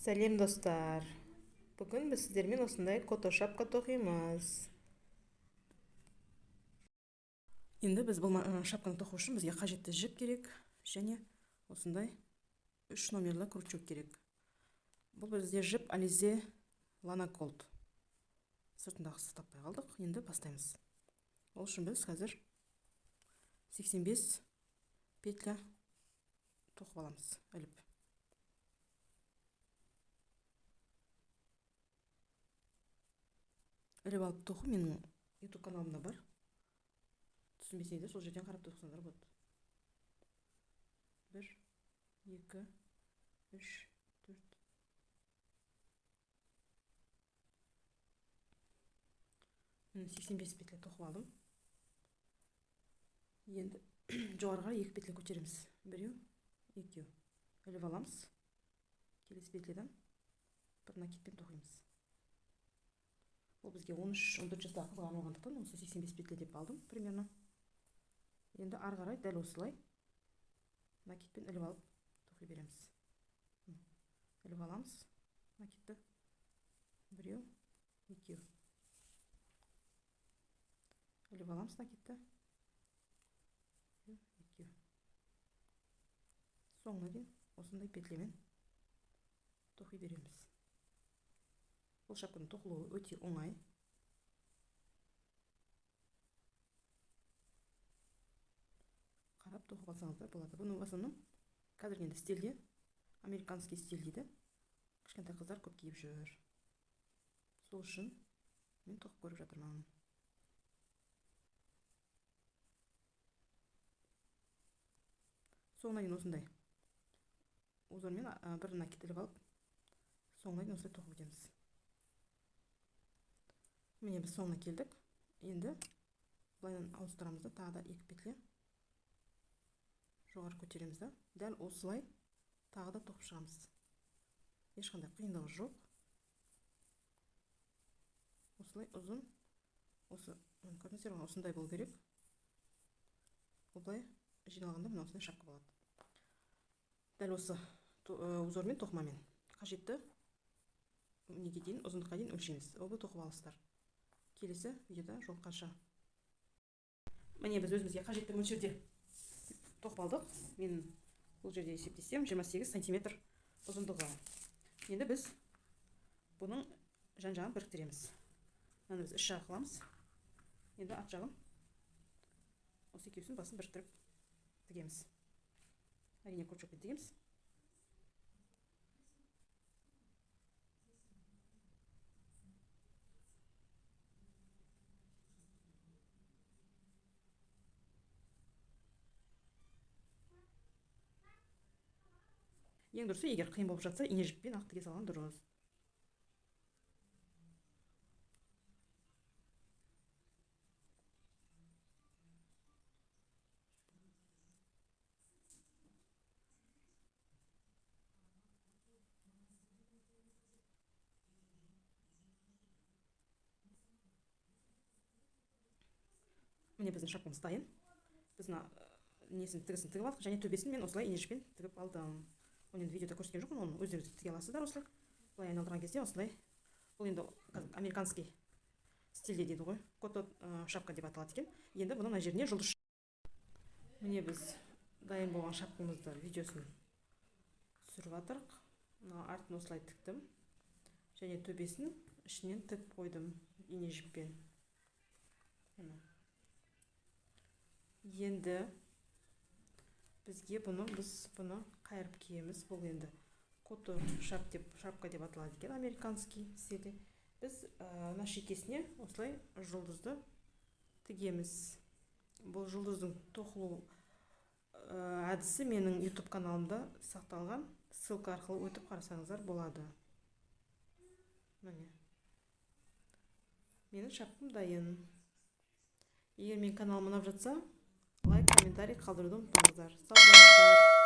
Сәлем, достар! Бүгін біз сіздермен осындай кото шапка тоқимыз. Енді біз бұл шапканы тоқу үшін бізге қажетті жіп керек және осындай 3 номерлі крючок керек. Бұл бізде жіп Alize Lana Gold. Сыртындағысы таппай қалдық. Енді бастаймыз. Ол үшін біз қазір 85 петля тоқып аламыз, іліп. Іліп алып тоқу менің YouTube каналымда бар. Түсінбесеңдер, сол жерден қарап тоқысаңдар болады. 1, 2, 3, 4. Міне, 85 петля тоқып алдым. Енді жоғарыға 2 петля көтереміз. Біреу, екеу. Іліп аламыз. Келесі петлядан бір накидпен тоқимыз. Ол бізге 13-14 жастағы қызға арналғандықтан осы 85 петля деп алдым примерно. Енді ары қарай дәл осылай накидпен іліп алып тоқи береміз. Іліп аламыз накидті. Біреу, екеу. Іліп аламыз накидті. Біреу, екеу. Соңына дейін осындай петлемен тоқи береміз. Бұл шапканың тоқылуы өте оңай. Қарап тоқып алсаңыздар болады. Бұны в основном қазіргі енді стильде, американский стиль дейді. Кішкентай қыздар көп киіп жүр. Сол үшін мен тоқып көріп жатырмын. Соңына дейін осындай узормен бір накид іліп алып, соңына дейін осылай тоқып өтеміз. Міне, біз соңына келдік. Енді былайынан ауыстырамыз да, тағы да 2 петля жоғары көтереміз да, дәл осылай тағы да тоқып шығамыз. Ешқандай қиындығы жоқ. Осылай ұзын, осы, міне, көрдіңіздер ғой, осындай болу керек. Ол былай жиналғанда мына осындай шапка болады. Дәл осы узормен, тоқымамен қажетті неге дейін, ұзындыққа дейін өлшейміз. Ол тоқып аласыздар. Келесі видеода жолыққанша. Міне, біз өзімізге қажетті мөлшерде тоқып алдық. Мен бұл жерде есептесем 28 сантиметр ұзындығы. Енді біз бұның жан-жағын біріктіреміз. Мынаны біз іш жағы қыламыз. Енді арт жағын осы екеуісінің басын біріктіріп тігеміз. Әрине, крючокпен тігеміз. Ең дұрысы, егер қиын болып жатса, ине жіппен ақ тіге салған дұрыс. Міне, біздің шапкамыз дайын. Біз мына несін, тігісін тігіп алдық және төбесін мен осылай ине жіппен тігіп алдым. Оны енді видеода көрсеткен жоқпын, оны өздеріңіз тіге аласыздар осылай. Былай айналдырған кезде осындай. Бұл енді қазір американский стильде дейді ғой, кото шапка деп аталады екен. Енді бұның мына жеріне жұлдыз. Міне, біз дайын болған шапкамызды видеосын түсіріп жатырық. Мына артын осылай тіктім және төбесін ішінен тігіп қойдым ине жіппен. Міне. Енді біз бұны қайырып киеміз. Бұл енді кото шапка деп аталады екен американский стильде. Біз мына шекесіне осылай жұлдызды тігеміз. Бұл жұлдыздың тоқылу әдісі менің YouTube каналымда сақталған. Ссылка арқылы өтіп қарасаңыздар болады. Міне. Менің шапкам дайын. Егер менің каналым ұнап жатса, лайк, комментарий қалдыруды ұмытпаңыздар. Сау болыңыздар.